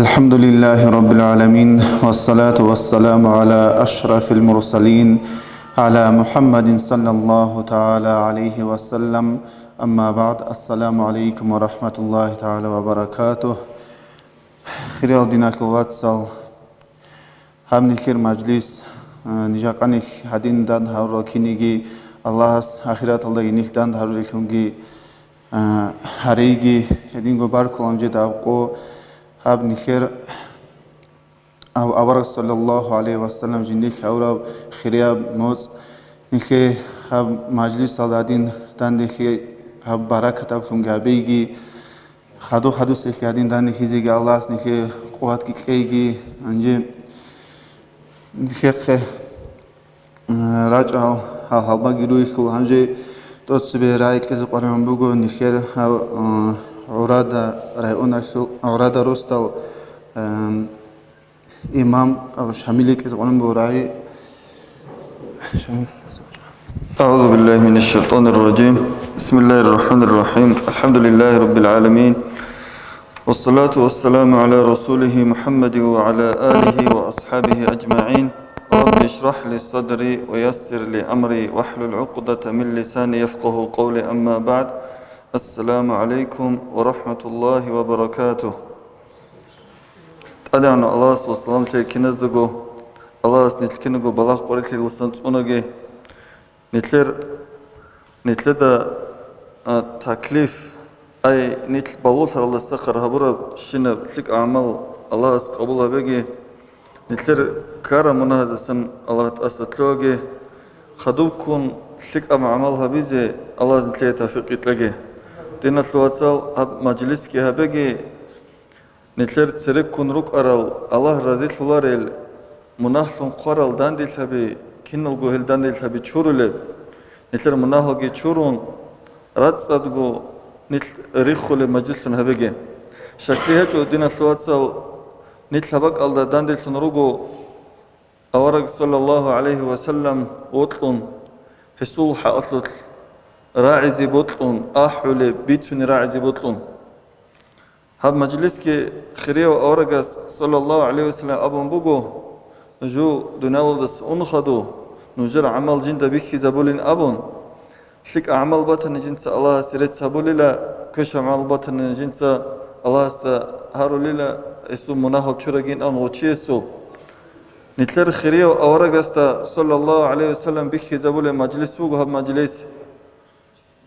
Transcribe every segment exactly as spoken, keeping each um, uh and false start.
الحمد لله رب العالمين، والصلاة والسلام على أشرف المرسلين، على محمد صلى الله تعالى عليه وسلم. أما بعد، السلام عليكم ورحمة الله تعالى وبركاته. Хириял диналъул вацал, гьаб нилъер мажлис, а, нижакъа нилъ гьадин данде гьарурал киниги, Аллагьас ахираталдаги нилъ данде гьаруреллъунги, а, гьариги, гьединго баркулан жеда аб къо, гьаб нилъер ав-, авараг саллаллагьу гӀалайгьи ва саллам жиндилъ гьавураб хирияб моцӀ, нилъее гьаб мажлисалда гьадин данделъи гьаб баракатаблъунги гьабейги, хадур-хадусеялъе гьадин данделъизеги Аллагьас нилъее къуватги кьейги, гьанже нилъехъе, м, рачӀал гьал гьалбаги руйелъул гьанже тӀоцебе рагӀи кьезе къваригӀун буго нилъер гьав, м, ГӀурада районалъул, ГӀурада росдал, м, имам Абу Шамиле кьезе къваригӀун буго рагӀи. أعوذ بالله من الشيطان الرجيم. بسم الله الرحمن الرحيم. الحمد لله رب العالمين. والصلاة والسلام على رسوله محمد وعلى آله وأصحابه أجمعين. رب اشرح لي صدري ويسر لي أمري واحلل عقدة من لساني يفقه قولي. أما بعد. السلام عليكم ورحمة الله وبركاته. ТӀадегӀанав Аллагьасул салам лъеги киназдаго, Аллагьас нилъ киназго балагь къварилъи лъусан цӀунаги. Нилъер, нилъеда, а, таклиф, ай, нилъ балугълъаралдасахъа гьабурабщинаб лъикӀ гӀамал Аллагьас къабул гьабеги, нилъер ккараб мунагьаздасан Аллагь тӀаса лъугьаги, хадубккун лъикӀаб гӀамал гьабизе Аллагьас нилъее тавфикъ кьеги. Диналъул вацал, гьаб мажлисги гьабеги, нилъер цереккун рукӀарал, Аллагь разилъуларел, мунагьлъун хъварал данделъаби, киналго гьел данделъаби чурулеб, нилъер мунагьалги чурун, рацӀцӀадго нилъ риххулеб мажлислъун гьабеги. Щаклъи гьечӀо, диналъул вацал, нилъ гьаб бакӀалда данделъун руго авараг саллаллагьу гӀалайгьи ва саллам вокьун, гьесул хӀакъалъулъ рагӀизе бокьун, ахӀулеб, бицунеб рагӀизе бокьун. Гьаб мажлисги хирияв аварагас, саллаллагьу гӀалайгьи ва саллам, абун буго: «Нуж дуниялалдаса ун хадув, нужер гӀамал жинда бихьизабулин», – абун. ЛъикӀ гӀамал батани, жинца Аллагьасе рецц гьабулила, квешаб гӀамал батани, жинца Аллагьасда гьарулила, гьесул мунагьал чурагин абун гъов чиясул. Нилъер хирияв аварагасда, саллаллагьу гӀалайгьи ва саллам, бихьизабулеб мажлис буго гьаб мажлис.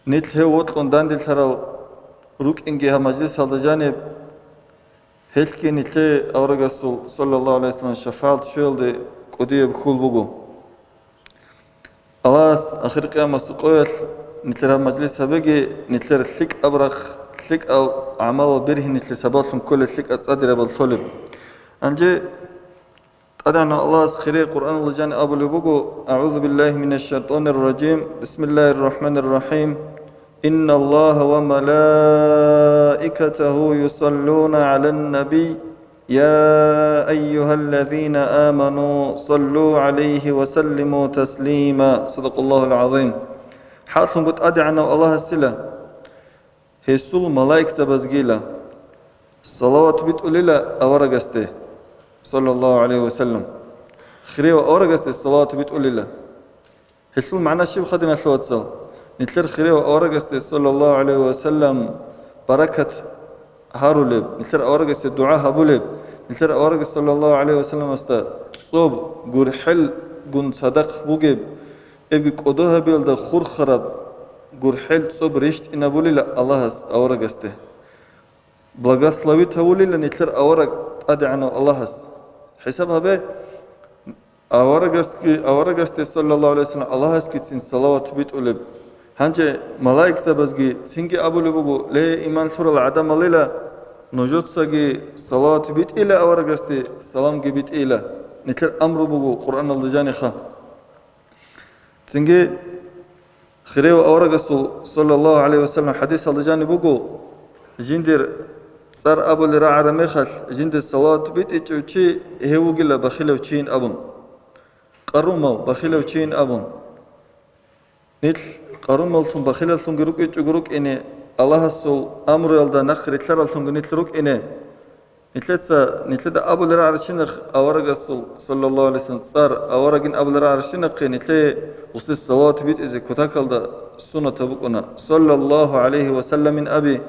Нилъ гьев вокьун данделъарал рукӀинги гьаб мажлисалда жаниб, гьелъги нилъее аварагасул, саллаллагьу гӀалайгьи ва саллам, шафагӀат щвеялде кӀудияб хьул буго. Аллагьас ахир къиямасул къоялъ нилъер гьаб мажлис гьабеги, нилъер лъикӀаб рахъ, лъикӀал гӀамалал бергьинилъе сабаблъун кколеб лъикӀаб цӀадирабал толеб. Гьанже ТӀадегӀанав Аллагьас хире Къуръаналда жаниб абулеб буго: أعوذ بالله من الشيطان الرجيم. بسم الله الرحمن الرحيم. إن الله وملائكته يصلون على النبي. يا أيها الذين آمنوا صلوا عليه وسلموا تسليما. صدق الله العظيم. ХӀакълъунго ТӀадегӀанав Аллагьасила гьесул малаикзабазгила салават битӀулила аварагасде, саллаллагьу гӀалайгьи ва саллам. Хирияв аварагасде салават битӀулила. Гьелъул магӀна щиб, диналъул вацал? Нилъер хирияв аварагасде, саллаллагьу гӀалайгьи ва саллам, баракат гьарулеб, нилъер аварагасе дугӀа гьабулеб, нилъер аварагас, саллаллагьу гӀалайгьи ва салламасда, цӀоб гурхӀелгун цадахъ бугеб, эбги кӀодо гьабиялда хурхараб гурхӀел цӀоб рещтӀинабулила Аллагьас аварагасде. Благословить гьавулила нилъер авараг ТӀадегӀанав Аллагьас. ХӀисаб гьабе, аварагасги, аварагасде, саллаллагьу гӀалайгьи ва саллам, Аллагьасгицин салават битӀулеб. Гьанже малаикзабазги цинги абулеб буго: «Ле, иман лъурал гӀадамалила, нужецаги салават битӀила аварагасде, саламги битӀила». Нилъер амру буго Къуръаналда жаниха. Цинги хирияв аварагасул, саллаллагьу гӀалайгьи ва саллам, хӀадисалда жаниб буго: «Жиндир цӀар абулел рагӀараб мехалъ, жиндир салават битӀичӀев чи гьев вугила бахилав чийин», – абун. Къарумав, бахилав чийин абун. Нилъ къарумавлъун, бахилавлъунги рукӀинчӀого рукӀине, Аллагьасул амруялда нахъ рилълъараллъунги нилъ рукӀине, Нилъеца, нилъеда абулеб рагӀарщинахъ аварагасул, саллаллагьу гӀалайгьи вассалам, цӀар аварагин абулеб рагӀарщинахъе, нилъее гъуслъи салават битӀизе кутакалда суннатаб букӀуна, саллаллагьу гӀалайгьи вассаламин аби,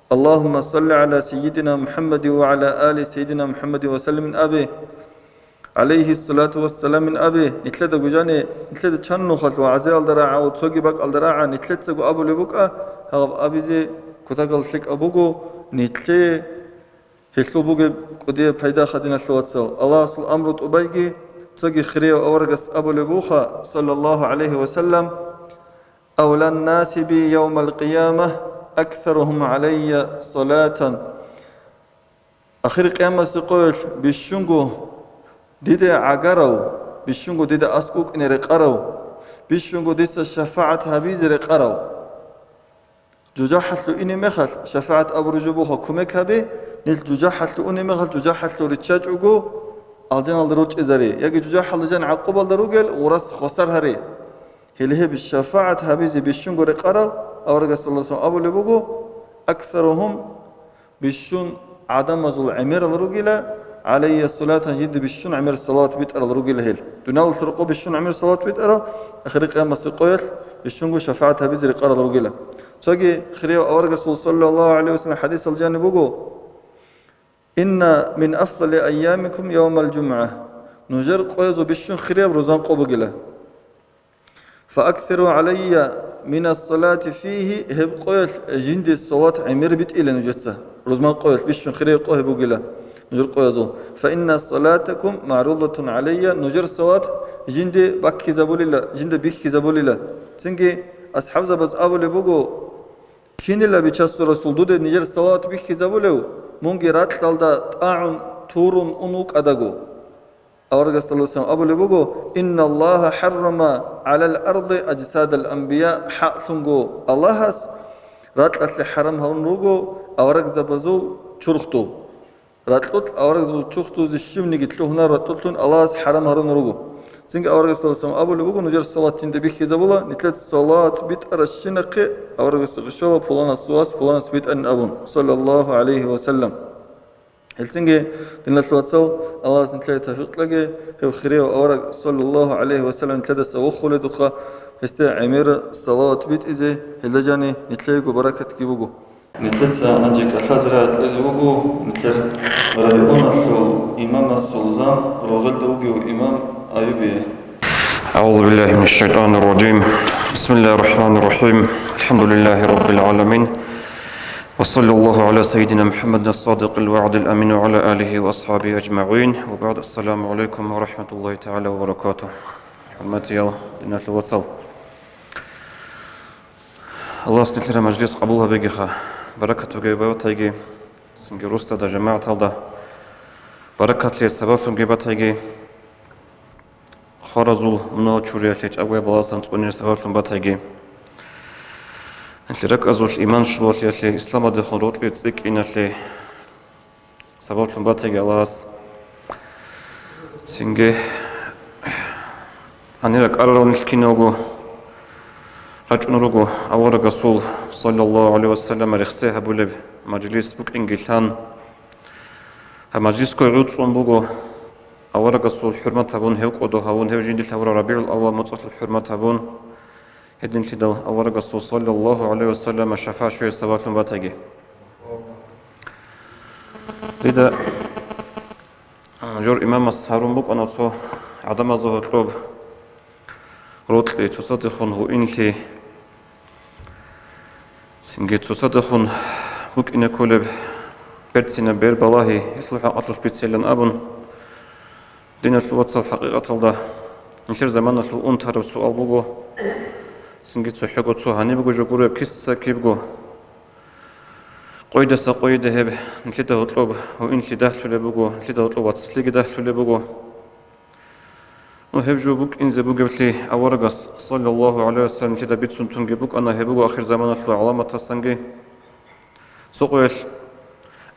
Аллагьумма салли гӀала сайидина МухӀаммадин ва гӀала али сайидина МухӀаммадин ва саллимин аби, гӀалайгьиссалату вассаламин аби, нилъеда гужани, нилъеда чан нухалъ вагӀзиялда рагӀа ва цоги бакӀалда рагӀа, нилъецаго абулеб букӀа, гьаб абизе кутакал лъикӀаб буго, нилъее гьелъул бугеб кӀудияб пайдаха, диналъул вацал. Аллагьасул амру тӀубайги, цоги хирияв аварагас абулеб буха, саллаллагьу гӀалайгьи вассалам, «Авлан наси би явмал къияма аксаругьум гӀалайя салатан». Ахир къиямасе къоялъ бищунго дида гӀагарав, бищунго дида аскӀукӀине рекъарав, бищунго дица шафагӀат гьабизе рекъарав. ЖужахӀалъув ине мехалъ, шафагӀат абураб жо буха, кумек гьабе, нилъ жужахӀалъув уне мехалъ, жужахӀалъув риччачӀого, алжаналда рорчӀизаре, яги жужахӀалда жан гӀакъубалда ругел гъурас хвасар гьаре. Гьеле гьеб шафагӀат гьабизе бищунго рекъарал аварагас, саллаллагьу гӀалайгьи вассалам, абулеб буго, «Аксаругьум», бищун гӀадамазул гӀемерал ругила, «гӀалайя салатан», жинда бищун гӀемер салават битӀарал ругила гьел. Дуниялалъул рокъоб бищун гӀемер салават битӀарал, ахир къиямасеб къоялъ бищунго шафагӀат гьабизе рекъарал ругила. Цоги хирияв аварагасул, саллаллагьу гӀалайгьи вассалам, хӀадисалда жани буго, «Инна мин афзали айямикум явмал жумгӀа», нужер къоязул бищун хирияб рузман къо бугила. «Фааксиру гӀалайя минас-салати фигьи», гьеб къоялъ жинде салат гӀемер битӀила нужеца. Рузман къоялъ бищун хирияб къо гьеб бугила нужер къоязул. «Фаинна салатакум магӀрудатун гӀалайя», нужер салат жинде баккизабулила, жинда бихьизабулила. Цинги асхӀабзабаз абулеб буго, Кинила, Бичасул Расул, дуда нижер салават бихьизабулев, мунги ракьалда тӀагӀун турун ун вукӀадаго? Аварагас, саллаллагьу гӀалайгьи вассалам, абулеб буго: «Инналлагьа хӀаррама гӀалал арди ажсадал анбия», хӀакълъунго Аллагьас ракьалъе хӀарам гьарун руго аварагзабазул чурхдул. Ракьулъ аварагзул чурхдузе щивниги лъугьунар ракьулъун Аллагьас хӀарам гьарун руго. Цинги аварагас, саллаллагьу гӀалайгьи вассалам, абулеб буго: «Нужер салат жинда бихьизабула, нилъеца салат битӀаращинахъе аварагасда гъишала пуланас вас пуланас битӀанин», абун, саллаллагьу гӀалайгьи вассалам. Гьелцинги, диналъул вацал, Аллагьас нилъее тавфикъ кьеги, гьев хирияв авараг, саллаллагьу гӀалайгьи вассалам, нилъедаса вохуледухъа, гьесде гӀемер салават битӀизе, гьелда жани нилъеего баракатги буго. Нилъеца гьанже кӀалъазе рагӀи кьезе вуго нилъер районалъул имамасул зам, рогъелда вугев имам Аюбие. أعوذ بالله من الشيطان الرجيم. بسم الله الرحمن الرحيم. الحمد لله رب العالمين. وصلى الله على سيدنا محمد الصادق الوعد الأمين وعلى آله وأصحابه أجمعين. وبعد، السلام عليكم ورحمة الله تعالى وبركاته. ХӀурматиял диналъул вацал. Аллагьас нилъер мажлис къабул гьабегиха, баракат бугеб батайги, цинги росдада жамагӀаталда баракатлъи сабаблъунги батайги, хваразул мунагьал чуриялъе чӀагояб баласан цӀунир сабаблъун батайги, нилъер ракӀазул иман щулалъиялъе, исламалдехун рокьи цӀикӀкӀиналъе сабаблъун батайги Аллагьас. Цинги гьанир ракӀарал нилъ киналго рачӀун руго аварагасул, саллаллагьу гӀалайгьи вассалам, рехсей гьабулеб мажлис букӀинги лъан. Гьаб мажлисго гӀуцӀун буго аварагасул хӀурмат гьабун, гьев кӀодо гьавун, гьев жиндилъ гьавураб РабигӀул-аввал моцӀалъул хӀурмат гьабун. Гьединлъидал аварагасул, саллаллагьу гӀалайгьи вассалам, шафагӀат щвей сабаблъун батаги. Дида, а, жур имамас гьарун букӀана цо гӀадамазда гьоркьоб рокьи, цоцадехун гьуинлъи, цинги цоцадехун букӀине кколеб берцинаб бер балагьи, гьелъул хӀакъалъулъ бицейилан абун. Диналъул вацал, хӀакъикъаталда, нилъер заманалъул унтараб суал буго, цинги цохӀого цо гьанибго жо гуреб киса-кибго. Къойдаса къойде гьеб нилъеда гьоркьоб гьуинлъи дагьлъулеб буго, нилъеда гьоркьоб вацлъиги дагьлъулеб буго. Ну, гьеб жо букӀинзе бугеблъи аварагас, саллаллагьу гӀалайгьи вассалам, нилъеда бицун тунги букӀана, гьеб буго ахир заманалъул гӀаламатасанги. Цо къоялъ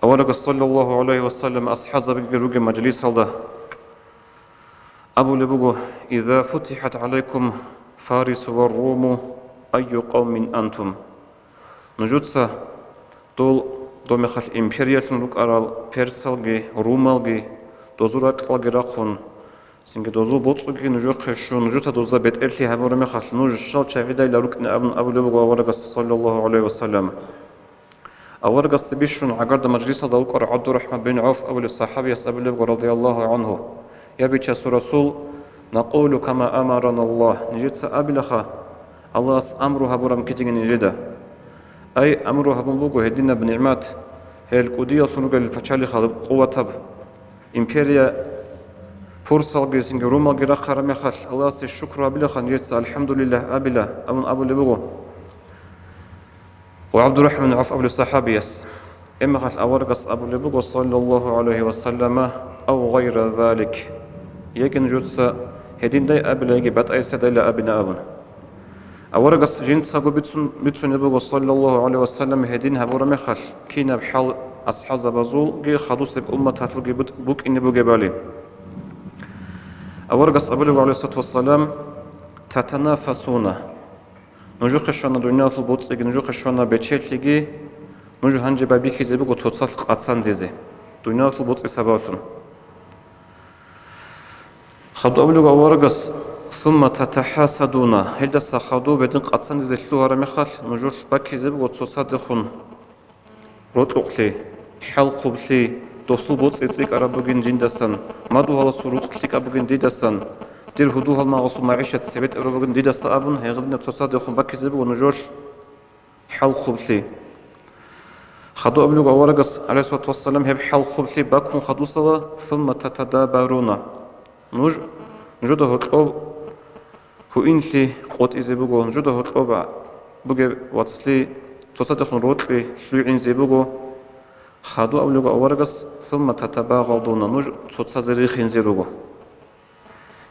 аварагас, саллаллагьу гӀалайгьи вассалам, асхӀабзабиги ругеб мажлисалда абулеб буго: «Иза футихӀат гӀалайкум Фарису ва Руму, айю къавмин антум?» Нужеца дол Доб мехалъ империялъун рукӀарал персалги, румалги, дозул ракьалги рахъун, цинги дозул боцӀиги нужехъе щун, нужеца дозда бетӀерлъи гьабураб мехалъ, нуж щал чагӀидайилан рукӀине абун абулеб буго аварагас, саллаллагьу гӀалайгьи ва саллам. Аварагасда бищун гӀагарда мажлисалда вукӀарав ГӀабдурахӀман бин ГӀавф абулев сахӀабияс абулеб буго, радияллагьу гӀангьу: «Я бичасул Расул, накъулу кама амараналлагь, нижеца абилаха, Аллагьас амру гьабураб кидеги нижеда». Ай, амру гьабун буго гьединаб нигӀмат, гьел кӀудияллъун ругел пачалихъал къуватаб империя, пурсалги, цинги румалги рахъараб мехалъ, Аллагьасе шукру гьабилаха нижеца, алхӀамдулиллагь абила, абун абулеб буго. Ва ГӀабдурахӀман ГӀавф абулев сахӀабияс, гьеб мехалъ аварагас абулеб буго, саллаллагьу гӀалайгьи ва саллама: «Ав гъайра залик, яги нужеца гьединдай абила, яги батӀайсадайилан абила», – абун. Аварагас жинцаго бицун, бицунеб буго, саллаллагьу гӀалайгьи ва саллам, гьедин гьабураб мехалъ, кинаб хӀал асхӀабзабазулги хадусеб умматалъулги бут-, букӀине бугебали. Аварагас абулеб, гӀалайгьиссалату вассалам: «Татанафасуна». Нужехъе щвана дуниялалъул боцӀиги, нужехъе щвана бечелъиги, нуж гьанже байбихьизе буго цоцалъ къацандизе, дуниялалъул боцӀи сабаблъун. Хадуб абулеб аварагас: «Сумма татахӀасадуна», гьелдаса хадуб гьедин къацандизе лъугьараб мехалъ, нужулъ баккизе буго цоцадехун рокьукълъи, хӀалхъублъи, досул боцӀи цӀикӀкӀараб бугин жиндасан, мадугьаласул рукъ лъикӀаб бугин дидасан, дир гьудул-гьалмагъасул магӀишат цебетӀераб бугин дидаса абун, гьединаб цоцадехун баккизе буго нужулъ хӀалхъублъи. Хадуб абулеб аварагас, гӀалайгьиссалату вассалам, гьеб хӀалхъублъи баккун хадусала, сумма татадабаруна. Нуж, нужеда гьоркьоб гьуинлъи къотӀизе буго, нужеда гьоркьоб бугеб вацлъи, цоцадехун рокьи лъугӀинзе буго. Хадуб абулеб аварагас, сумма татабагъадуна, нуж цоцазе рихинзе руго.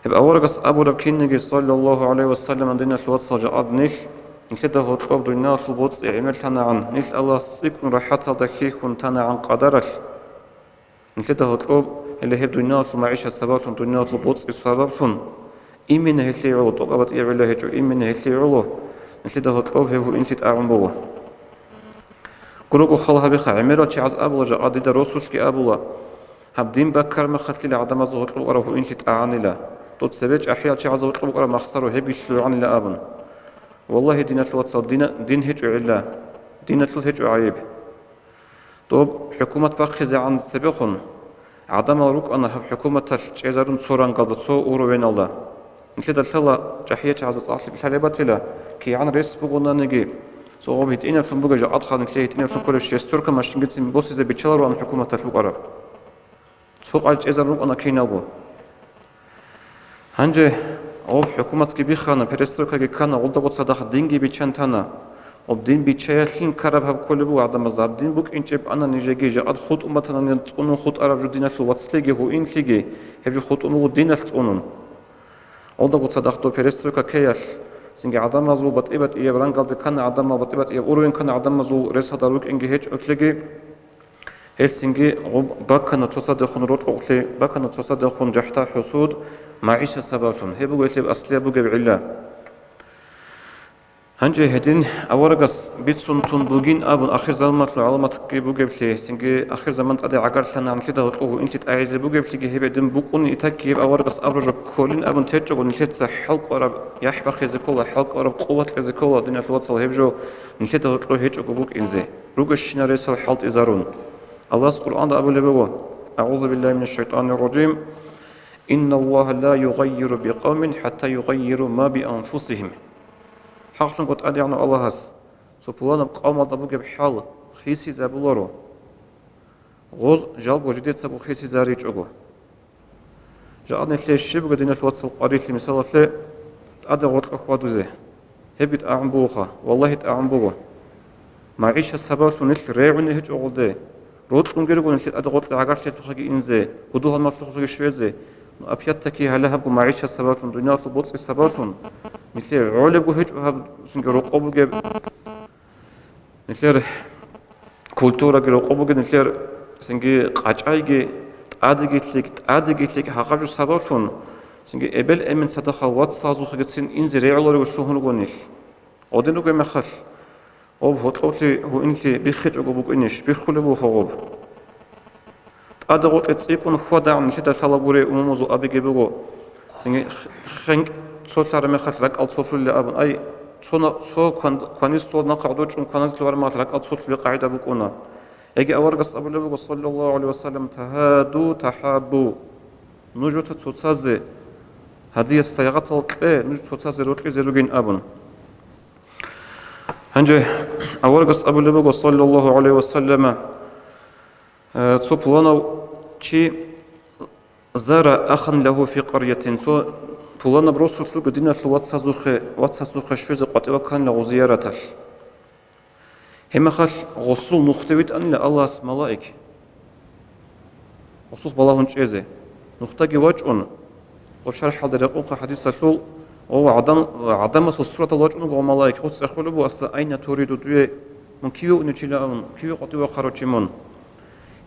Гьеб аварагас абураб кинниги, саллаллагьу гӀалайгьи ва саллам, диналъул вацал, жакъад нилъ, нилъеда гьоркьоб дуниялалъул боцӀи гӀемерлъанагӀан, нилъ Аллагьас цӀикӀкӀун рахӀаталда хьихьун танагӀан къадаралъ, нилъеда гьоркьоб, гьеле гьеб дуниялалъул магӀишат сабаблъун, дуниялалъул боцӀи сабаблъун, имина гьелъие гӀоло, тӀокӀаб батӀияб гӀилла гьечӀо, имина гьелъие гӀоло, нилъеда гьоркьоб гьеб гьуинлъи тӀагӀун буго. Гурого хал гьабиха, гӀемерал чагӀаз абула, жакъа дида росулъги абула, гьаб дин баккараб мехалъила гӀадамазда гьоркьоб букӀараб гьуинлъи тӀагӀанила, доб цебе чӀахӀиял чагӀазда гьоркьоб букӀараб махсаро гьебги лъугӀанила абун. Валлагьи, диналъул вацал, дина-, дин гьечӀо гӀилла, диналъул гьечӀо гӀайиб. Доб хӀукумат бахъизегӀан цебехун, гӀадамал рукӀана гьаб хӀукуматалъ чӀезарун цо рангалда, цо уровеналда. Нилъеда лъала чӀахӀиял чагӀазда цӀакълъи лъалеб батила, кигӀан рес бугонаниги, цо гъоб гьитӀинаблъун бугеб, жакъа хадуб нилъее гьитӀинаблъун кколеб шестерка машингицин босизе биччалароан хӀукуматалъ букӀараб. Цо къайил чӀезарун рукӀана киналго. Гьанже гъоб хӀукуматги биххана, перестройкаги ккана, гъолдаго цадахъ динги биччан тана. Гъоб дин биччаялъин ккараб гьаб кколеб буго гӀадамазда. Гьаб дин букӀинчӀеб ана нижеги, жакъад хутӀун батана нижер цӀунун хутӀараб жо диналъул вацлъиги, гьуинлъиги, гьеб жо хутӀун буго диналъ цӀунун. Гъолдаго цадахъ доб перестройка ккеялъ, цинги гӀадамазул батӀи-батӀияб рангалде ккана гӀадамал, батӀи-батӀияб уровень ккана гӀадамазул, ресалда рукӀинги гьечӀолъиги, гьелъ цинги гъоб баккана цоцадехун рокьукълъи, баккана цоцадехун жахӀда-хӀусуд, магӀишат сабаблъун. Гьеб буго гьелъеб аслияб бугеб гӀилла. Гьанже гьедин аварагас бицун тун бугин абун ахирзаманалъул гӀаламатги бугеблъи, цинги ахирзаман тӀаде гӀагарлъана нилъеда гьоркьоб гьуинлъи тӀагӀизе бугеблъиги гьеб гьедин букӀунин, итакги гьеб аварагас абураб жо кколин абун течӀого, нилъеца хӀалкӀвараб яхӀ бахъизе ккола, хӀалкӀвараб къуват кьезе ккола, диналъул вацал, гьеб жо нилъеда гьоркьоб гьечӀого букӀинзе. Ругещинал ресал хӀалтӀизарун. Аллагьас Къуръанда абулеб буго: «АгӀузу биллагьи минаш шайтӀанир ражим. Инналлагьа ла югъаййиру бикъавмин хӀатта югъаййиру ма бианфусигьим». ХӀакълъунго ТӀадегӀанав Аллагьас цо пуланаб къавмалда бугеб хӀал хисизабуларо, гъоз жалго жидецаго хисизаричӀого. Жакъа нилъее щиб буго, диналъул вацал, къварилъи, мисалалъе, тӀаде гъоркьа хьвадузе. Гьебги тӀагӀун бугоха, валлагьи, тӀагӀун буго. МагӀишат сабаблъун нилъ регӀуни гьечӀо гъолде. Рокьунги руго нилъер тӀаде гъоркье гӀагарлъиялъухъеги инзе, гьудул-гьалмагълъухъеги щвезе. Ну, опять-таки, гьале гьабго магӀишат сабаблъун, дуниялалъул боцӀи сабаблъун нилъее гӀолебго гьечӀо гьаб цинги рокъоб бугеб. Нилъер культураги рокъоб бугеб, нилъер цинги къачӀайги тӀадеги лъикӀ, тӀадеги лъикӀ гьагъаб жо сабаблъун, цинги эбел-эмен цадахъал вацалазухъегицин инзе регӀуларевги лъугьун руго нилъ. Гъодин ругеб мехалъ, Гъоб гьоркьоблъи гьуинлъи биххичӀого букӀинищ? Биххулеб буго гъоб. ТӀаде гъоркье цӀикӀкӀун хьвадагӀан нилъеда лъалагури умумузул абиги буго. Цинги х-, хенкӀ цолъараб мехалъ ракӀал цолъулел абун, ай, цо на-, цо кван-, кванистол нахъа гӀодов чӀун кваназелъул вармалъ ракӀал цолъулеб къагӀида букӀуна. Яги аварагас абулеб буго, саллаллагьу гӀалайгьи ва саллам: «Тагьаду, тахӀаббу». Нуж цоцазе гьадияс сайгъатал кье, нуж цоцазе рокьизе ругин абун. Гьанже аварагас абулеб буго, саллаллагьу гӀалайгьи ва саллама, э, цо пуланав чи: «Зара ахан лагьу фи къарятин», цо пуланаб росулъ руго диналъул вацазухъе, вацасухъе щвезе къватӀиве вакканила гъуз зияраталъ. Гьеб мехалъ гъосул нухде витӀанила Аллагьас малаик. Гъосухъ балагьун чӀезе. Нухдаги вачӀун, гъо шархӀалда рекъонха хӀадисалъул, гъо гӀадан-, гӀадамасул суратал вачӀун вуго малаик, гъос цӀехолеб буго, асда: «Айна туриду, дуе мун киве унев чила абун, киве къватӀиве вахъарав чи мун?»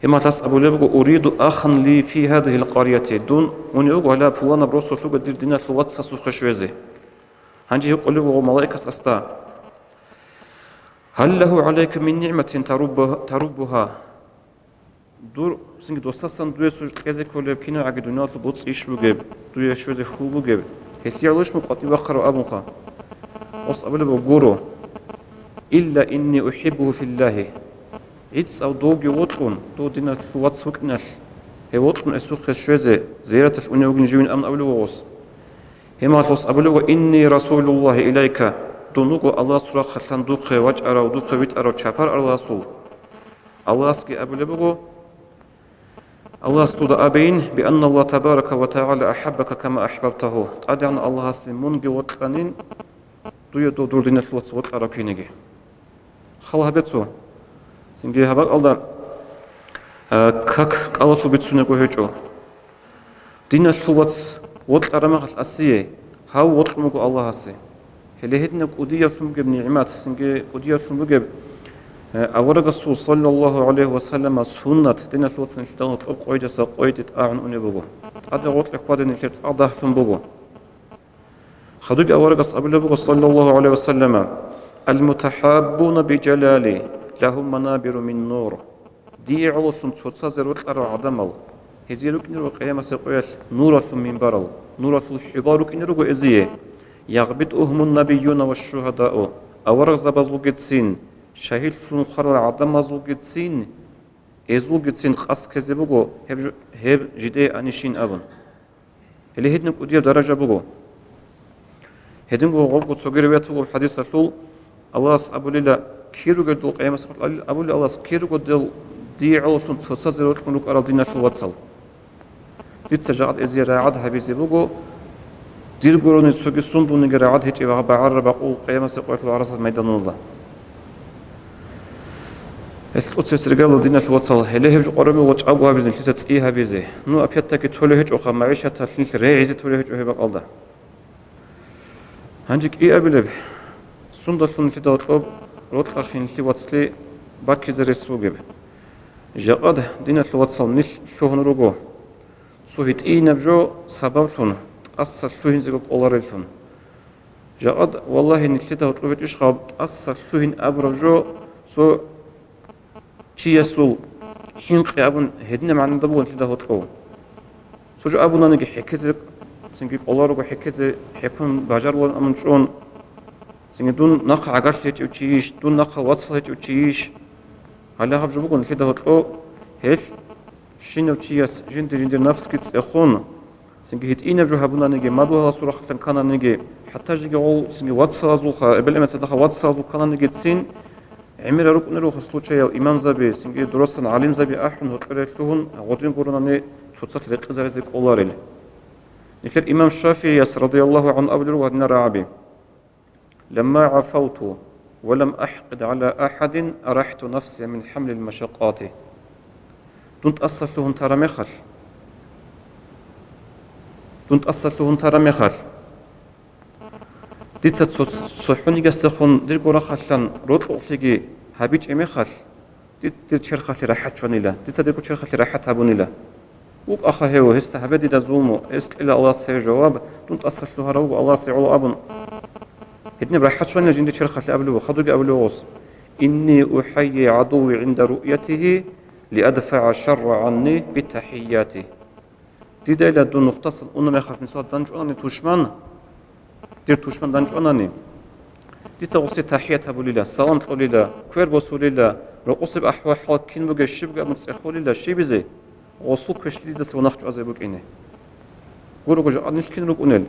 Гьеб мехалъ гьас абулеб буго: «Уриду ахан ли фи гьадигьил къаряти», дун унев вуго гьале пуланаб росулъ руго дир диналъул вацасухъе щвезе. Гьанже гьикъулеб буго малаикас асда: «Гьал лагьу гӀалайка мин нигӀматин тарубба-, таруббугьа?» Дур, цинги досасан дуе цо кьезе кколеб, кинабгӀаги дуниялалъул боцӀи иш бугеб, дуе щвезе хьул бугеб, гьелъие гӀолищ мун къватӀиве вахъарав абунха? Гъос абулеб буго: «Гуро. Илла инни ухӀиббугьу филлагьи». ГӀицӀав довги вокьун, дов диналъул вац вукӀиналъ, гьев вокьун гьесухъе щвезе, зияраталъ унев вугин живин абун абулеб буго гъос. Гьеб мехалъ гъос абулеб буго: «Инни расулуллагьи илайка», дун вуго Аллагьасул рахъалъан духъе вачӀарав, духъе витӀарав чапар Аллагьасул. Аллагьасги абулеб буго, Аллагьас дуда абейин: «Би анна Аллагь табарака ва тагӀала ахӀаббака кама ахӀбабтагьу», ТӀадегӀан Аллагьасе мунги вокьанин, дуе дов дур диналъул вац вокьарав киниги. Хал гьабе цо. Цинги гьаб бакӀалда, а, как кӀалалъул бицунего гьечӀо. Диналъул вац вокьараб мехалъ асие, гьав вокьун вуго Аллагьасе. Гьеле гьединаб кӀудияблъун бугеб нигӀмат, цинги кӀудияблъун бугеб, э, аварагасул, саллаллагьу гӀалайгьи ва саллама, суннат, диналъул вацал нилъеда гьоркьоб къойидаса къойиде тӀагӀун унеб буго. ТӀаде гъоркье хьвадин нилъер цӀакъ дагьлъун буго. Хадубги аварагас абулеб буго, саллаллагьу гӀалайгьи ва саллама: «Ал-мутахӀаббуна би жалали, лагьум манабиру мин нур». Дие гӀололъун цоцазе рокьарал гӀадамал, гьезие рукӀине руго къиямасеб къоялъ нуралъул минбарал, нуралъул хӀубал рукӀине руго эзие. «ЯгъбитӀугьумун набиюна ва шугьадау», аварагзабазулгицин, шагьидлъун хварал гӀадамазулгицин, эзулгицин къасд ккезе буго гьеб жо-, гьеб жидее анищин абун. Гьеле гьединаб кӀудияб даража буго. Гьединго гъобго цоги риваят буго хӀадисалъул, Аллагьас абулила: «Кир ругел дол къиямасеб къоялъ?» Абулила Аллагьас: «Кир руго дол дие гӀололъун цоцазе рокьун рукӀарал диналъул вацал? Дица жакъа эзие рагӀад гьабизе буго, дир гурони цоги сундулниги рагӀад гьечӀеб багъараб бакъул къиямасеб къоялъул гӀарасат майданалда». Гьелъ тӀоцебесеб ригьалда, диналъул вацал, гьеле гьеб жо къвараб буго чӀаго гьабизе, нилъеца цӀи гьабизе. Ну, опять-таки, толеб гьечӀоха, магӀишаталъ нилъ регӀизе толеб гьечӀо гьеб бакӀалда. Гьанже кӀиабилеб, сундалъун нилъеда гьоркьоб рокьа хинлъи вацлъи баккизе рес бугеб. Жакъад, диналъул вацал, нилъ лъугьун руго цо гьитӀинаб жо сабаблъун тӀаса лъугьинзего кӀолареллъун. Жакъад, валлагьи, нилъеда гьоркьоб гьечӀищ гьаб тӀаса лъугьин абураб жо цо чиясул хӀинкъи абун гьединаб магӀнада буго нилъеда гьоркьов. Цо жо абунаниги хӀеккезе, цинги кӀоларого хӀеккезе, хӀеккун бажарулан абун чӀун, цинги дун нахъа гӀагарлъи гьечӀев чийищ, дун нахъа вацал гьечӀев чийищ. Гьале гьаб жо буго нилъеда гьоркьов, гьелъ щинав чияс жинди-жиндир нафсги цӀехун, цинги гьитӀинаб жо гьабунаниги, мадугьаласул рахъалъан кананиги, хӀатта жеги гъол цинги вацалазулха, эбел-эмен цадахъ вацалазул кананиги цин, гӀемерал рукӀунел руго случаял имамзаби, цинги дурасан гӀалимзаби ахӀун, гьоркьоре лъугьун, гъодин гуронани цоцалъ рекъезаризе кӀоларел. Нилъер имам ШафигӀияс, радияллагьу гӀангьу, абулел руго гьадинал рагӀаби: «Ламма гӀафавту ва лам ахӀкъид гӀала ахӀадин арахӀту нафсия мин хӀамлил машакъати». Дун тӀаса лъугьун тараб мехалъ, дун тӀаса лъугьун тараб мехалъ, дица цо-, цохӀонигасдехун дирго рахъалъан рокьукълъиги гьабичӀеб мехалъ, ди-, дир черхалъе рахӀат чванила, дица дирго черхалъе рахӀат гьабунила. ВукӀаха гьев, гьесда гьабе дида зулму, гьес кьела Аллагьас гьев жаваб, дун тӀаса лъугьарав вуго Аллагьасе гӀоло абун. Гьединаб рахӀат чванила жиндир черхалъе абулеб буго, хадубги абулеб гъос. «Инни ухайи гӀадуви гӀинда руъятихи, лиадфагӀа шарра гӀанни битахӀияти». Дидайила дун нухдасан уна мехалъ нилъеда данчӀванани тушман, дир тушман данчӀванани, дица гъусе тахӀият гьабулила, салам кьолила, квер босулила, рокъосеб ахӀвал-хӀал кин бугеб щиб абун цӀехолила щибизе, гъосул квешлъи дидаса мунагь чӀвазе букӀине. Гурого жо нилъ кин рукӀунел.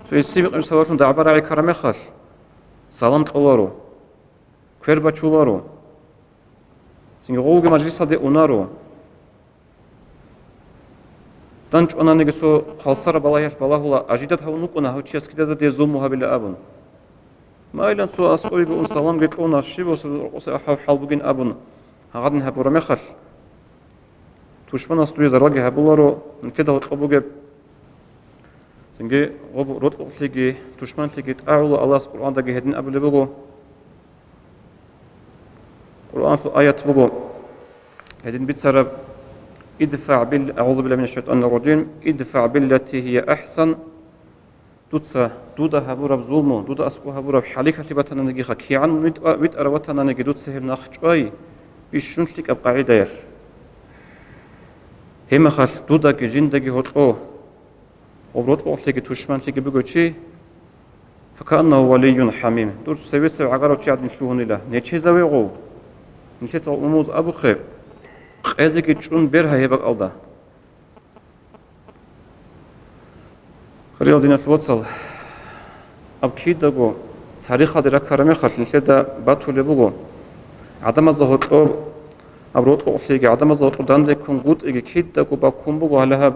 Цо гьесие микъ сабаблъун дагӀба рагӀи ккараб мехалъ, салам кьоларо, квер бачуларо, цинги гъовги мажлисалде унаро. ДанчӀвананиги цо хвалсара балагьиялъ балагьула, ажидат гьавун вукӀуна гьав чияс кидададе зулму гьабила абун. Майилан цо аскӀовеги ун саламги кьуна, щиб ва рокъосе ахӀвал-хӀал бугин абун, гьагъадин гьабураб мехалъ, тушманас дуе заралги гьабуларо, нилъеда гьоркьоб бугеб. Цинги гъоб рокьукълъиги тушманлъиги тӀагӀула. Аллагьас Къуръандаги гьедин абулеб буго. Къуръаналъул аят буго гьедин бицараб: «ИдфагӀ бил-», агӀузу биллагьи минаш шайтӀанир ражим, «ИдфагӀ биллати гьия ахӀсан». Дуца дуда гьабураб зулму, дуда аскӀов гьабураб хӀалихьалъи батананигиха, кигӀан витӀа-, витӀарав ватананиги, дуца гьеб нахъ чӀвай, бищун лъикӀаб къагӀидаялъ. Гьебмехалъ дудаги жиндаги гьоркьо, гъоб рокьукълъиги тушманлъиги бугев чи, «факааннагьу валийюн хӀамим», дур цевесев гӀагарав чи гӀадин лъугьунила, нечезаве гъов. Нилъеца умумуз абухъе, къезеги чӀун бергьа гьеб бакӀалда. Хириял диналъул вацал, аб кидаго тарихалде раккараб мехалъ нилъеда батулеб буго, гӀадамазда гьоркьоб, аб рокьукълъиги, гӀадамазда гьоркьоб дандеккунгутӀиги кидаго баккун буго гьале гьаб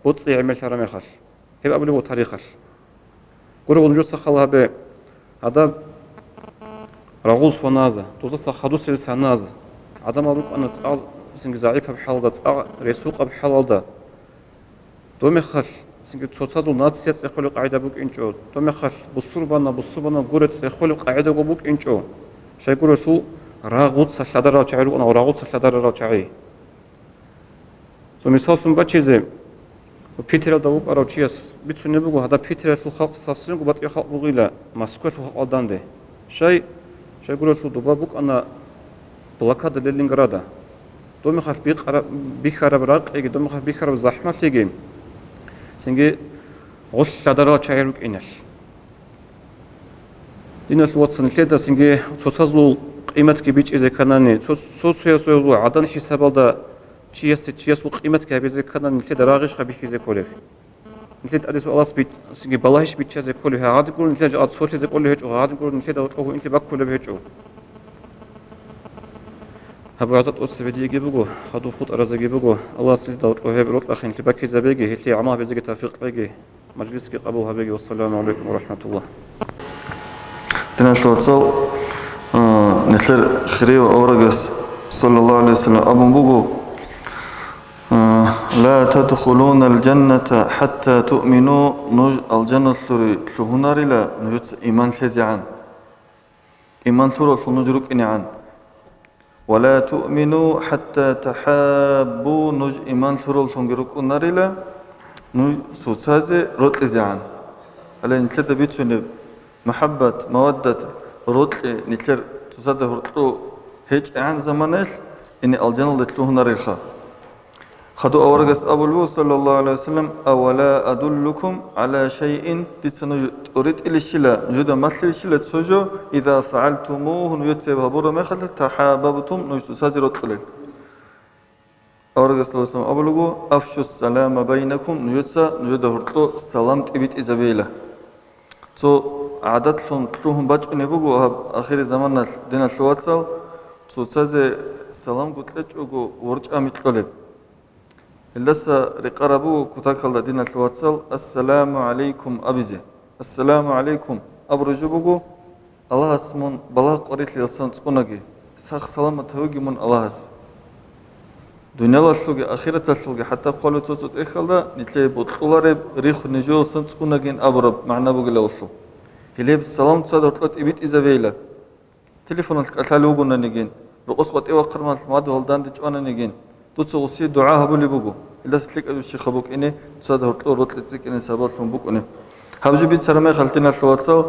боцӀи гӀемерлъараб мехалъ. Гьеб абулеб буго тарихалъ. Гурого нужеца хал гьабе, гьадаб рагъул соназа, дозаса хадусел саназа, гӀадамал рукӀана цӀакъ цинги загӀипаб хӀалалда, цӀакъ ресукъаб хӀалалда. Домехалъ цинги цоцазул нация цӀехолеб къагӀида букӀинчӀо, домехалъ бусурбана, бусурбана гуре цӀехолеб къагӀидаго букӀинчӀо, щайгурелъул рагъуца лъадарал чагӀи рукӀана, рагъуца лъадарарал чагӀи. Цо мисаллъун бачизе, Питералда вукӀарав чияс бицунеб буго, гьадаб Питералъул халкъ савсенго батӀи халкъ бугила Москвалъул халкъалда данде. Щай, щайгурелъул доба букӀана блокада Ленинграда. Домехалъ бихараб ракъиги, домехалъ бихараб захӀмалъиги, цинги гъолъ лъадарал чагӀи рукӀиналъ. Диналъул вацал, нилъеда цинги цоцазул къиматги бичӀчӀизе кканани, цо-, цо-, цоясул гӀадан хӀисабалда чиясе чиясул къиматги гьабизе кканани, нилъеда рагъищха бихьизе кколеб? Нилъеда тӀаде суалас бич-, цинги балагьищ биччазе кколеб? Гьагъадин гурун нилъеда жо цолъизе кколеб гьечӀо, гьагъадин гурун нилъеда гьоркьов инлъи баккулеб гьечӀо. Гьаб вагӀза тӀоцебе диеги буго, хадуб хутӀаразеги буго. Аллагьас нилъеда гьоркьов гьеб рокьахъинлъи баккизабеги, гьелъие гӀамал гьабизеги тавфикъ кьеги. Мажлисги къабул гьабеги. Вассаламу гӀалайкум ва рахӀматуллагь. Диналъул вацал, а, нилъер хирияв аварагас, саллаллагьу гӀалайгьи вассалам, абун буго, а: «Ла тадхулунал жанната хӀатта туъмину», нуж алжаналъуре лъугьунарила нужеца иман лъезегӀан, иман лъураллъун нуж рукӀинегӀан. «Ва ла туъмину хӀатта тахӀаббу», нуж иман лъураллъунги рукӀунарила, нуж цоцазе рокьизегӀан. Гьале нилъеда бицунеб мухӀаббат, маваддат, рокьи нилъер цоцазда гьоркьо гьечӀегӀан заманаялъ, гьениб алжаналде лъугьунарелха. Хадуб аварагас абулеб буго, саллаллагьу гӀалайгьи вассалам: «Авала адуллукум гӀала шайин», дица нуж тӀоритӀилищила, нужеда малъилищила цо жо, «иза фагӀалтумугьу», нужеца гьеб гьабураб мехалъ, «тахӀаббабтум», нуж цоцазе рокьулел. Аварагас, саллаллагьу гӀалайгьи вассалам, абулеб буго: «Афшуссалама байнакум», нужеца нужеда гьоркьо салам тӀибитӀизабейила. Цо гӀадатлъун лъугьун бачӀунеб буго гьаб ахири заманалъ, диналъул вацал, цоцазе саламго кьечӀого ворчӀа-микьолеб. Гьелдаса рекъараб буго кутакалда, диналъул вацал, «Ассаламу гӀалайкум» абизе. «Ассаламу гӀалайкум» абураб жо буго, Аллагьас мун балагь-къварилъи цӀунаги, сах-саламат гьавиги мун Аллагьас. Дуниялалъулги ахираталъулги, хӀатта хъвалев цо-цо тӀехьалда, нилъее бокьулареб рихун нижеялъан цӀунагин абураб магӀна бугилавулъул. Гьелеб салам цоцазда гьоркьоб тӀибитӀизабейила. Телефоналъ кӀалъалев вугонаниги, рокъос къватӀив вахъармалъ мадугьал данде чӀвананиги, дуца гъосие дугӀа гьабулеб буго, гьелдаса лъикӀаб жо щибха букӀине, цоцазда гьоркьор рокьи цӀикӀкӀине сабаблъун букӀунеб. Гьаб жо бицараб мехалъ, диналъул вацал,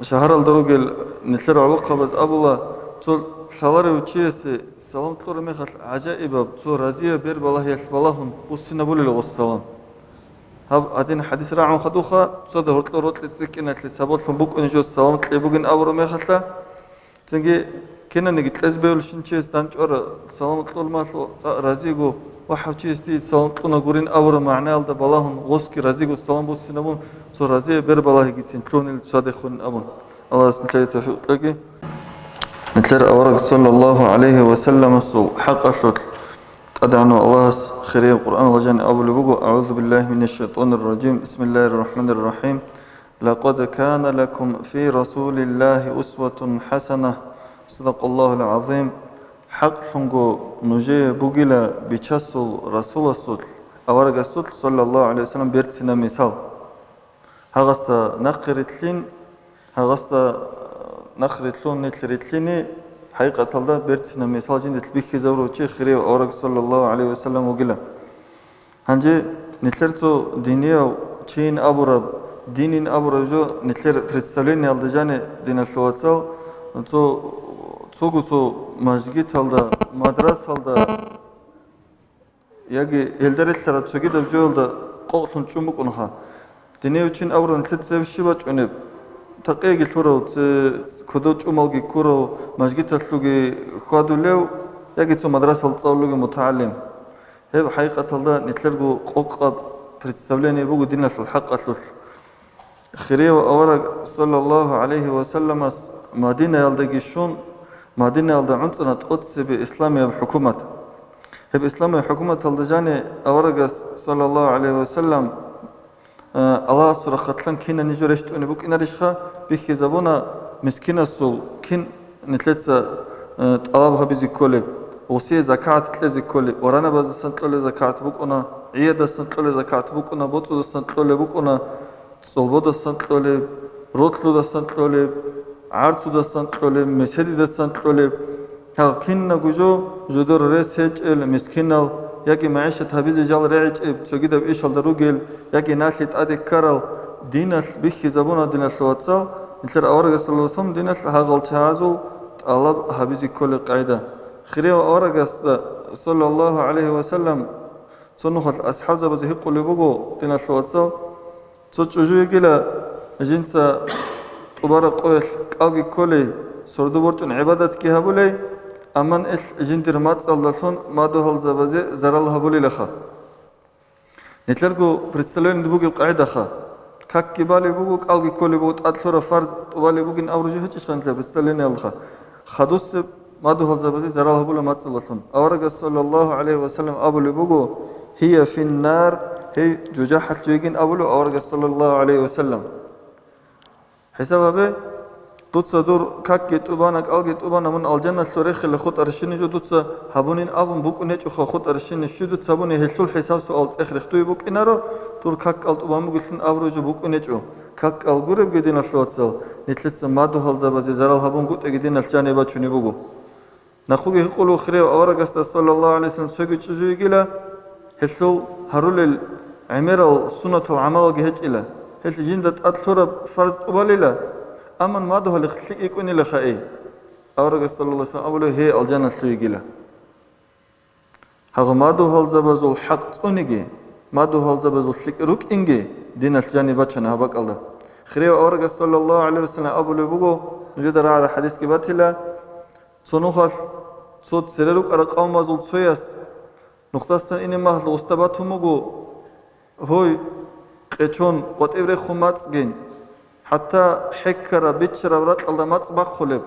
шагьаралда ругел нилъер гӀолохъабаз абула, Цо лъаларев чиясе салам кьураб мехалъ гӀажаибаб, цо разияб бер балагьиялъ балагьун буссинабулел гъос салам. Гьаб гьадин хӀадис рагӀун хадуха, цода гьоркьор рокьи цӀикӀкӀиналъе сабаблъун букӀунеб жо салам кьей бугин абураб мехалъа, цинги кинаниги кьезе бегьулищин чияс дандчӀвара салам кьураб мехалъ цӀакъ разиго вахӀав чияс дие салам кьуна гурин абураб магӀнаялда балагьун гъосги разиго салам буссинабун, цо разияб бер балагьигицин лъугьунел цадехун абун. Аллагьас нилъее тавфикъ кьеги. Нилъер авараг саллаллагьу гӀалайгьи ва салламасул хӀакъалъулъ ТӀадегӀанав Аллагьас хирияб Къуръаналда жаниб абулеб буго: «АгӀузу биллагьи минаш шайтӀанир ражим. Бисмиллагьир рахӀманир рахӀим. Лакъад кана лакум фи Расулиллагьи усватун хӀасана». Садакъаллагьул гӀазим. ХӀакълъунго нужее бугила Бичасул Расуласулъ, аварагасулъ, саллаллагьу гӀалайгьи ва саллам, берцинаб мисал. Гьагъасда нахъе рилълъин, гьагъасда нахъ рилълъун нилъ рилълъине, хӀакъикъаталда берцинаб мисал жиндилъ бихьизавурав чи хирияб авараг саллаллагьу гӀалайгьи ва саллам вугила. Гьанже нилъер цо динияв чийин абураб, динин абураб жо нилъер представлениялда жаниб, диналъул вацал, цо, цого цо мажгиталда, мадрасалда, яги гьелда релълъараб цогидаб жоялда къокълъун чӀун букӀунха. Динияв чин абураб нилъеца гьеб щиб бачӀунеб? Такъиги лъурав, це-, кодов чӀумалги ккурав, мажгиталъуги хьвадулев, яги цо мадрасал цӀалулевги мутагӀалим. Гьеб хӀакъикъаталда нилъерго къокъаб представление буго диналъул хӀакъалъулъ. Хирияб авараг саллаллагьу гӀалайгьи ва салламас Мадинаялдаги щун, Мадинаялда гӀунцӀана тӀоцебе исламияб хӀукумат. Гьеб исламияб хӀукуматалда жаниб аварагас саллаллагьу гӀалайгьи ва саллам, э, Аллагьасул рахъалъан кинани жо рещтӀунеб букӀинарищха, бихьизабуна мискинасул кин нилъеца, э, тӀалаб гьабизе кколеб, гъосие закагӀат кьезе кколеб, варанабаздасан кьолеб закагӀат букӀуна, гӀиядасан кьолеб закагӀат букӀуна, боцӀудасан кьолеб букӀуна, цолбодасан кьолеб, ролъудасан кьолеб, гӀарцудасан кьолеб, меседидасан кьолеб, гьал кинабго жо жидер рес гьечӀел мискинал яги магӀишат гьабизе жал регӀичӀеб цогидаб ишалда ругел, яги налъи тӀаде ккарал диналъ бихьизабуна, диналъул вацал, нилъер аварагас саллаллагьу гӀалайгьи ва саллам диналъ гьагъал чагӀазул тӀалаб гьабизе кколел къагӀида. Хирияб аварагасда саллаллагьу гӀалайгьи ва саллам цо нухалъ асхӀабзабазе гьикъулеб буго, диналъул вацал, цо чӀужу йигила, жинца тӀубараб къоялъ кӀалги кколей, сордо борчӀун гӀибадатги гьабулей, амма ил жиндир мацӀалдалъун мадугьалзабазе зарал гьабулилаха. Нилъерго представлениялда бугеб къагӀидаха. Какги балеб буго, кӀалги кколеб буго, тӀад лъураб фарз тӀубалеб бугин абураб жо гьечӀищха нилъер представлениялдаха? Хадусеб мадугьалзабазе зарал гьабула мацӀалдалъун. Аварагас саллаллагьу гӀалайгьи ва саллам абулеб буго: «Гьия финнар», гьей жужахӀалъув йигин абулеб аварагас саллаллагьу гӀалайгьи ва саллам. ХӀисаб гьабе, дуца дур какги тӀубана, кӀалги тӀубана, мун алжаналъув рехила хутӀарабщинаб жо дуца гьабунин абун букӀун гьечӀоха, хутӀарабщинаб щиб дуца гьабуни, гьелъул хӀисаб-суал цӀех рехтуй букӀинаро, дур как-кӀал тӀубан бугелъин абураб жо букӀун гьечӀо. Как-кӀал гуребги, диналъул вацал, нилъеца мадугьалзабазе зарал гьабун гутӀиги диналъ жанибе бачунеб буго. Нахъуги гьикъулев хирияв аварагасда, саллаллагьу гӀалайгьи ва саллам, цоги чӀужу йигила, гьелъул гьарулел гӀемерал суннатал гӀамалалги гьечӀила, гьелъ жинда тӀад лъураб фарз тӀубалила, амма мадугьалихъ лъикӀ йикӀунилаха эй. Аварагас, саллаллагьу гӀалайгьи ва саллам, абулеб: «Гьей, алжаналъув йигила». Гьагъа мадугьалзабазул хӀакъ цӀуниги, мадугьалзабазул лъикӀ рукӀинги диналъ жаниб бачана гьаб бакӀалда. Хирияв аварагас, саллаллагьу гӀалайгьи ва саллам, абулеб буго, нужеда рагӀараб хӀадисги батила, цо нухалъ цо цере рукӀарал къавмазул цояс нухдасан ине махалъ гъусда батун буго, гьой, къечон къватӀиб рехун мацӀгин, хӀатта хӀеккараб, биччараб ракьалда мацӀ бахъулеб,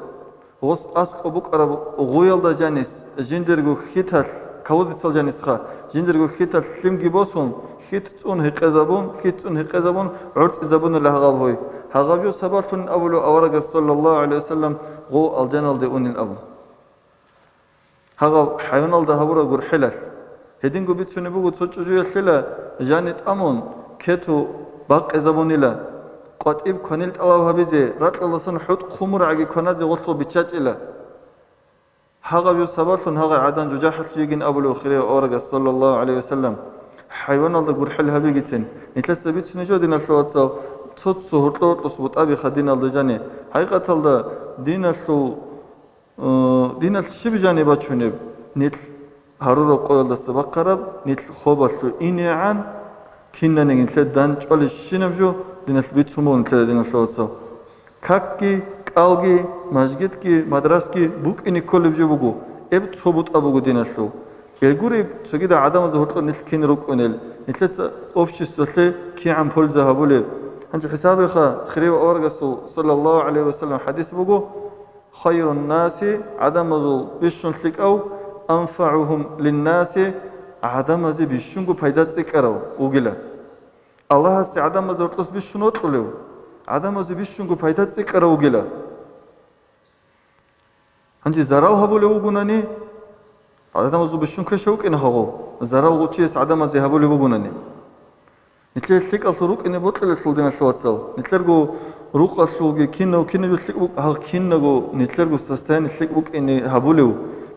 гъос аскӀоб букӀараб гъуялда жанис, жиндирго хьиталъ, колодецал жанисха, жиндирго хьиталъ лъимги босун, хьит цӀун гьекъезабун, хьит цӀун гьекъезабун, гӀорцӀизабунила гьагъаб гьой. Гьагъаб жо сабаблъун абулев аварагас, саллаллагьу гӀалайгьи ва саллам, гъов алжаналде унил абун. Гьагъаб хӀайваналда гьабураб гурхӀелалъ. Гьединго бицунеб буго, цо чӀужуялъила жани тӀамун, кету бакъизабунила, къватӀиб кванил тӀалаб гьабизе, ракьалдасан хӀутӀ хъумургӀаги кваназе гъолъго биччачӀила. Гьагъаб жо сабаблъун гьагъай гӀадан жужахӀалъув йигин абулев хирияв аварагас, саллаллагьу гӀалайгьи ва саллам, хӀайваналда гурхӀел гьабигицин. Нилъеца бицунеб жо, диналъул вацал, цо-цо гьоркьо-гьоркьос бутӀабиха диналда жани. ХӀакъикъаталда диналъул Э, диналъ щиб жаниб бачунеб? Нилъ гьарураб къоялдаса бахъараб, нилъ хобалъув инегӀан, кинаниги нилъер дандчӀвалищинаб жо диналъ бицун буго нилъеда, диналъул вацал. Какги, кӀалги, мажгитги, мадрасги букӀине кколеб жо буго, эб цо бутӀа буго диналъул. Гьел гуреб, цогидал гӀадамазда гьоркьор нилъ кин рукӀунел, нилъеца обществалъе кигӀан польза гьабулеб. Гьанже хӀисабиха, хирияв аварагасул, саллаллагьу гӀалайгьи вассалам, хӀадис буго: «Хайрун наси», гӀадамазул бищун лъикӀав, «анфагӀугьум линнаси», гӀадамазе бищунго пайда цӀикӀкӀарав вугила. Аллагьасе гӀадамазе гьоркьос бищун вокьулев, гӀадамазе бищунго пайда цӀикӀкӀарав вугила. Гьанже зарал гьабулев вугунани, гӀадамазул бищун квеша вукӀина гьагъов, зарал гъов чияс гӀадамазе гьабулев вугунани. Нилъер лъикӀалъул рукӀине бокьулелъул, диналъул вацал, нилъерго рукъалъулги кинав, кинаб жо лъикӀ букӀ-, гьагъ кинаго нилъерго состояние лъикӀ букӀине гьабулев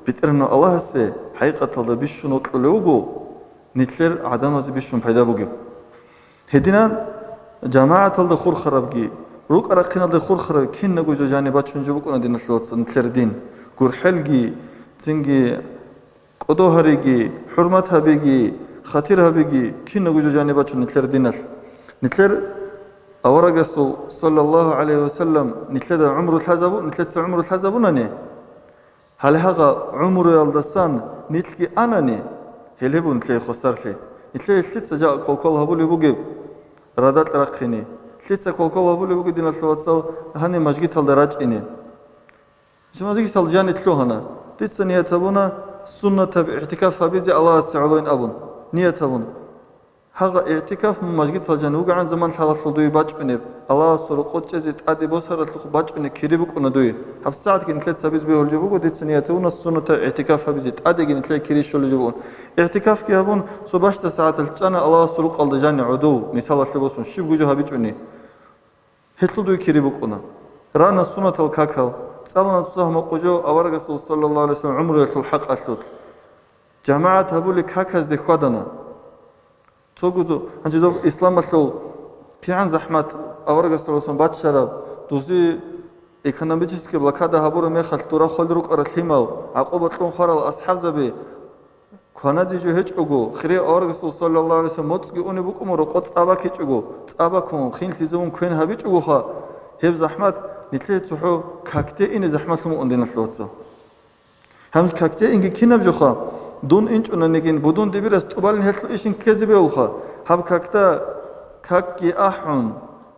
БетӀергьанав Аллагьасе хӀакъикъаталда бищун вокьулев вуго, нилъер гӀадамазе бищун пайда бугев. Гьединан жамагӀаталда хурхарабги, рукӀа-рахъиналда хурхарабги кинабго жо жаниб бачун жо букӀуна, диналъул вацал, нилъер дин. ГурхӀелги, цинги кӀодо гьариги, хӀурмат гьабиги, хатир гьабиги, кинабго жо жаниб бачун нилъер диналъ. Нилъер аварагасул, саллаллагьу гӀалайгьи вассалам, нилъеда гӀумру лъазабу-, нилъеца гӀумру лъазабунани, гьале гьагъа гӀумруялдасан нилъги анани, гьелеб буго нилъее хвасарлъи. Нилъее лъица жакъа квалквал гьабулеб бугеб радакь рахъине? Лъица квалквал гьабулеб бугеб, диналъул вацал, гьаниб мажгиталда рачӀине? Жамазги салжани лъугьана. Дица ният гьабуна суннатаб игӀтикаф гьабизе Аллагьасе гӀолойин абун. Ният гьабун. Гьагъа игӀтикаф мун мажгитал жан вугӀан заман лъалалъул дуе бачӀунеб, Аллагьасул рокъов чӀезе тӀаде босаралъухъ бачӀунеб кири букӀуна дуе. ГьабсагӀатги нилъеца гьабиз бегьулеб буго, дица ният гьабуна суннатаб игӀтикаф гьабизе, тӀадеги нилъее кири щолеб бугун. ИгӀтикафги гьабун, цо бащда сагӀаталъ чӀана Аллагьасул рукъалда жани гӀодов, мисалалъе босун, щибго жо гьабичӀони. Гьелъул дуе кири букӀуна. Рана суннатал какал, цӀалана цо гьамакъужо аварагасул, саллаллагьу гӀалайгьи вассалам, гӀумруялъул хӀакъалъулъ. ЖамагӀат гьабулеб каказде хьвадана. Цого зу-, гьанже доб исламалъул кигӀан захӀмат аварагасул, саллаллагьу гӀалайгьи вассалам, баччараб, дузи экономический блокада гьабураб мехалъ дура хвел рукӀарал лъимал, гӀакъуба кьун хварал асхӀабзаби, кваназе жо гьечӀого, хирияв аварагасул, саллаллагьу гӀалайгьи вассалам, моцӀги унеб букӀун буго, рокъо цӀа бакичӀого, цӀа бакун, хинлъизавун квен гьабичӀогоха, гьеб захӀмат нилъее цохӀо какде ине захӀматлъун букӀун, диналъул вацал. Гьанже какде инги кинаб жоха, дун инчӀунанигин, будун дибирас тӀубалин гьелъул ишин ккезе бегьулха, гьаб какда какги ахӀун,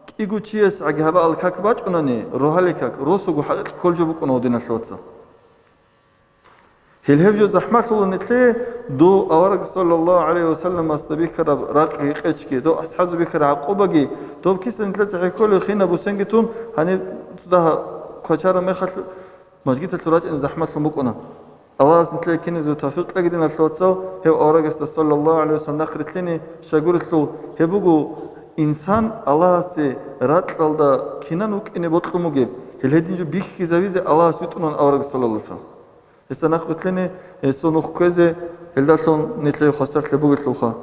кӀиго чиясгӀаги гьабаал как бачӀунани, рогьалил как, росуго хӀакъикъ ккол жо букӀуна, диналъул вацал. Гьел гьеб жо захӀмалъула нилъее, дов авараг саллаллагьу гӀалайгьи вассаламасда бихьараб ракъги къечги, дов асхӀабзаб бихьараб гӀакъубаги, доб киса нилъеца хӀехьолев хинаб бусенги тун, гьаниб цо дагьа квачараб мехалъ мажгиталъур рачӀине захӀмалъун букӀуна. Аллагьас нилъее киназего тавфикъ кьеги, диналъул вацал, гьев аварагасда саллаллагьу гӀалайгьи вассалам нахърилълъине щайгурелъул, гьеб буго инсан Аллагьасе ракьалда кинан вукӀине бокьун бугеб, гьел гьедин жо бихьизавизе Аллагьас витӀунан авараг саллаллагьу гӀалайгьи вассалам. Гьесда нахърилълъине, гьесул нух кквезе, гьелдалъун нилъее хвасарлъи бугелъулха.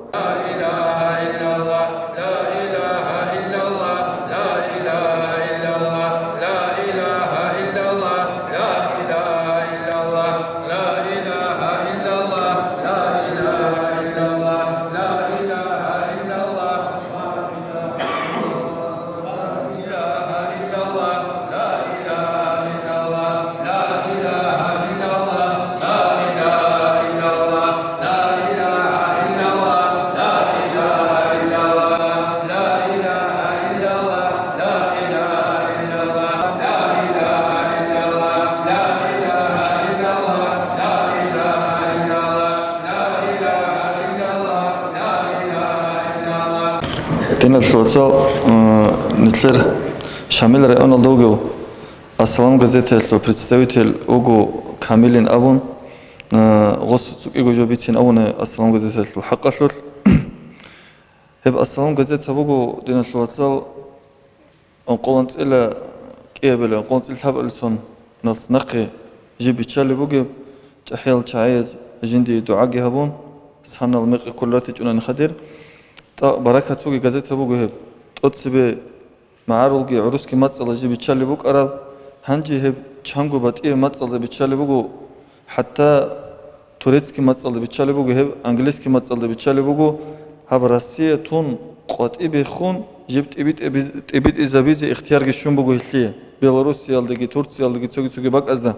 Диналъул вацал, э, нилъер Шамил районалда вугев Ассалам газетаялъул представитель вуго Камилин абун, э, гъос цӀукӀиго жо бицин абуна Ассалам газетаялъул хӀакъалъулъ. Гьеб Ассалам газета буго, диналъул вацал, ункъоялда анцӀила кӀиабилеб, ункъоялда анцӀила лъабабилеб соналъ нахъе жиб биччалеб бугеб, чӀахӀиял чагӀияз жиндие дугӀаги гьабун, санал мекъи кколел ратичӀунани хадур. ЦӀакъ баракат бугеб газета буго гьеб. ТӀоцебе магӀарулги гӀурусги мацӀалда жиб биччалеб букӀараб, Гьанже гьеб чанго батӀияб мацӀалда биччалеб буго, хӀатта турецкий мацӀалда биччалеб буго, гьеб английский мацӀалда биччалеб буго, гьаб Россия тун къватӀибехун жиб тӀибитӀиз-, тӀибитӀизабизе ихтиярги щун буго гьелъие, Белоруссиялдаги, Турциялдаги цоги-цоги бакӀазда.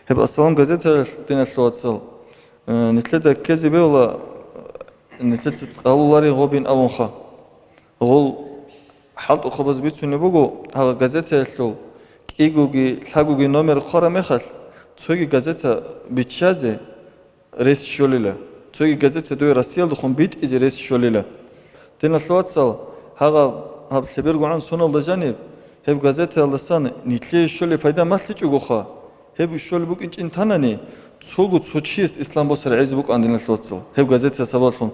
Гьеб «Ассалам» газетаялъ, диналъул вацал, э, нилъеда ккезе бегьула, нилъеца цӀалулари гъобин абунха. Гъол хӀалтӀухъабаз бицунеб буго, гьагъа газетаялъул кӀигоги лъабгоги номер хъвараб мехалъ, цоги газета биччазе рес щолила, цоги газета дуе Россиялдехун битӀизе рес щолила. Диналъул вацал, гьагъаб гьаб лъебергогӀан соналда жаниб, гьеб газетаялдасан нилъее щолеб пайда малъичӀогоха, гьеб щолеб букӀинчӀин танани, цого цо чияс ислам босараб гӀезе букӀана, диналъул вацал, гьеб газетаялъ сабаблъун.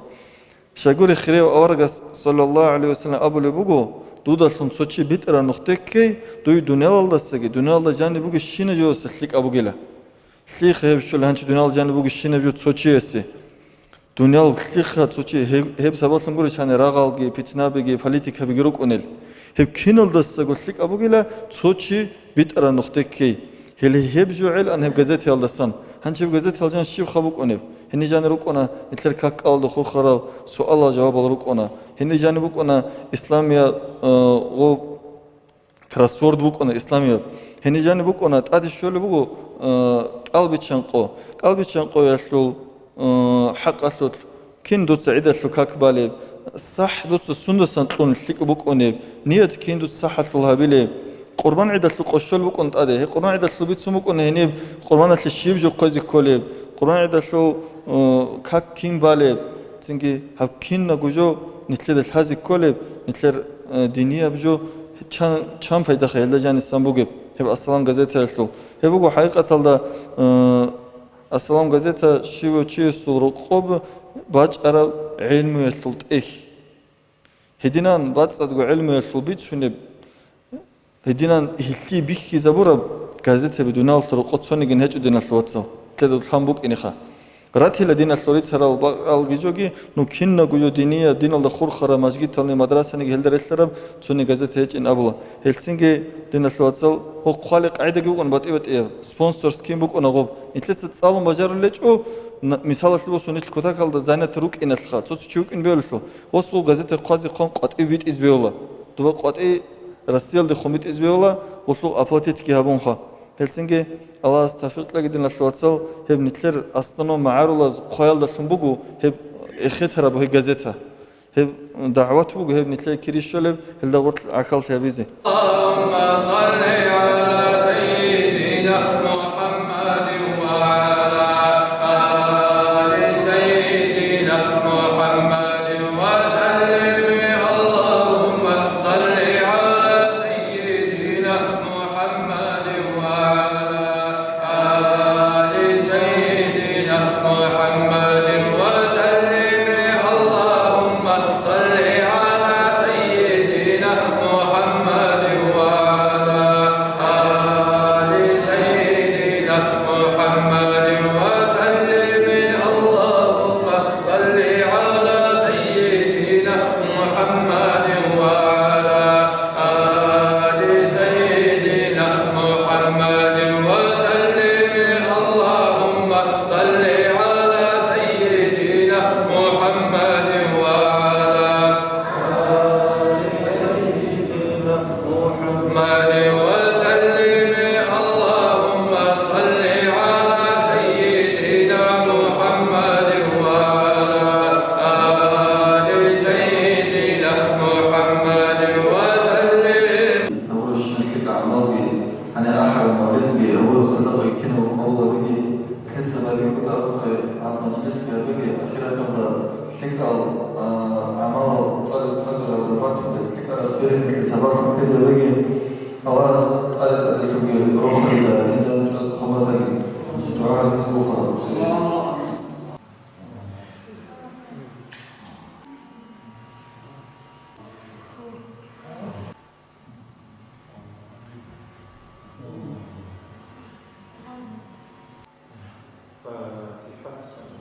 Щайгури, хирияв аварагас, саллаллагьу гӀалайгьи вассалам, абулеб буго: «Дудалъун цо чи битӀараб нухдеккей, дуе дуниялалдаса, дуниялда жаниб бугебщинаб жоялдаса лъикӀаб бугила». Лъиха гьеб щолеб гьанчи дуниялда жаниб бугебщинаб жо цо чиясе? Дуниял лъиха цо чи, гьеб, гьеб сабаблъун гурищ гьаниб рагъалги, питнабиги, политикабиги рукӀунел. Гьеб киналдасаго лъикӀаб бугила цо чи битӀараб нухдеккей. Гьеле гьеб жо гӀелан гьеб газетаялдасан. Гьанчи гьеб газетаялда жаниб щибха букӀунеб? Гьениб жаниб рукӀуна нилъер как-кӀалалда хурхарал суалал жавабал рукӀуна. Гьениб жаниб букӀуна исламияб, э, гъо-, кроссворд букӀуна исламияб. Гьениб жаниб букӀуна, тӀаде щолеб буго, э, кӀалбиччанкъо. КӀалбиччанкъоялъул, э, хӀакъалъулъ кин дуца гӀидалъул как балеб? СахӀ дуца сундасан кьун лъикӀ букӀунеб? Ният кин дуца сахӀалъул гьабилеб? Къурбан гӀидалъул къо щолеб букӀун тӀаде. Гьеб Къурбан гӀидалъул бицун букӀун гьениб Къурбаналъе щиб жо хъвезе кколеб? Къурбан гӀидалъул, э, как кин балеб? Цинги гьаб кинабго жо нилъеда лъазе кколеб, нилъер, э, динияб жо чан, чан пайдаха гьелда жанисан бугеб, гьеб «Ассалам» газетаялъул. Гьеб буго хӀакъикъаталда, э, «Ассалам» газета щивав чиясул рокъоб бачӀараб гӀелмуялъул тӀехь. Гьединан бацӀцӀадго гӀелмуялъул бицунеб, гьединан гьелъие бихьизабураб газетаби дуниялалъул рокъоб цониги гьечӀо, диналъул вацал, нилъеда лъан букӀинеха. Ратила диналъул рицарал бакӀалги жоги, ну кинабго жо динияб, диналда хурхараб мажгитални мадрасаниги гьелда релълъараб цониги газета гьечӀин абула. Гьелцинги, диналъул вацал, гьеб хъвалеб къагӀидаги букӀун батӀи-батӀияб, спонсорский букӀуна гъоб. Нилъеца цӀалун бажарулел гьечӀо, н-, мисалалъе босун, нилъ кутакалда занятал рукӀиналъха, цо-цо чи вукӀин бегьулелъул, гъосул газета хъвазе хъван къватӀив битӀизе бегьула. Доба къватӀи Россиялдехун битӀизе бегьула, гъолъул оплатитги гьабунха. Гьелцинги Аллагьас тавфикъ кьеги, диналъул вацал, гьеб нилъер основной магӀарулаз хъваялдалъун буго гьеб эхетараб гьеб газета. Гьеб дагӀват буго гьеб нилъее кири щолеб, гьелда гъорлъ гӀахьаллъи гьабизе. اللهم صل على سيدنا محمد وعلى آل سيدنا محمد وسلم. اللهم صل على سيدنا محمد وعلى آل سيدنا محمد وسلم. اللهم صل على سيدنا محمد وعلى آل سيدنا محمد وسلم. اللهم صل على سيدنا محمد وعلى آل سيدنا محمد وسلم. اللهم صل على سيدنا محمد وعلى آل سيدنا محمد وسلم. اللهم صل على سيدنا محمد وعلى آل سيدنا محمد وسلم. Гьабурабщинаб лъикӀаб гӀамалги, гьанир ахӀараб мавлидги, гьабураб садакъаги кинабго къабул гьабиги, лъица байбихьуда абухъе гьаб мажлисги гьабиги, ахираталда лъикӀал, а, гӀамалал цӀар-, цӀаралда батулеб, лъикӀараб беренилъе сабаблъун ккезабеги, Аллагьас тӀаде-тӀадехунги рохалила, индан чӀваз хъван батаги, дугӀа гьабизе буго.